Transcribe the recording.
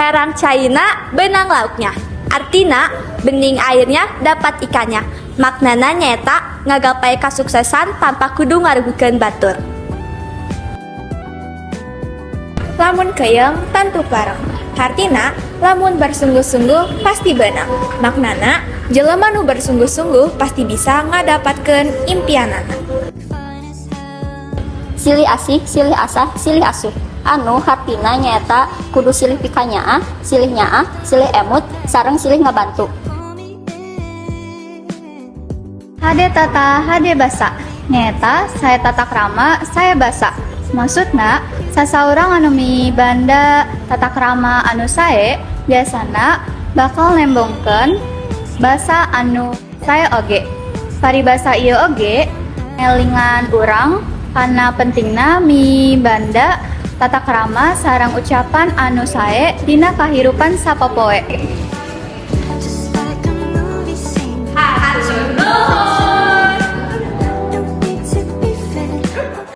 Herang caina beunang laukna. Artina, bening airnya dapat ikannya. Maknana nyaeta ngagapai kasuksesan tanpa kudu ngarugikeun batur. Lamun keuyeung tantu pareng. Hartina, lamun bersungguh-sungguh pasti beunang. Maknana, jelema nu bersungguh-sungguh pasti bisa ngadapatkeun impianana. Silih asih, silih asah, silih asuh. Anu hartina nyaeta kudu silih pikanyaah, silih nyaah, silih emut, sareng silih ngabantu. Hade tata, hade basa. Nyaeta sae tata krama, sae basa. Maksudna, sasaurang anu mibanda tata krama anu sae biasana bakal nembongkeun basa anu sae oge. Paribasa ieu oge ngelingan urang kana pentingna mibanda tata krama sareng ucapan anu sae dina kahirupan sapopoe.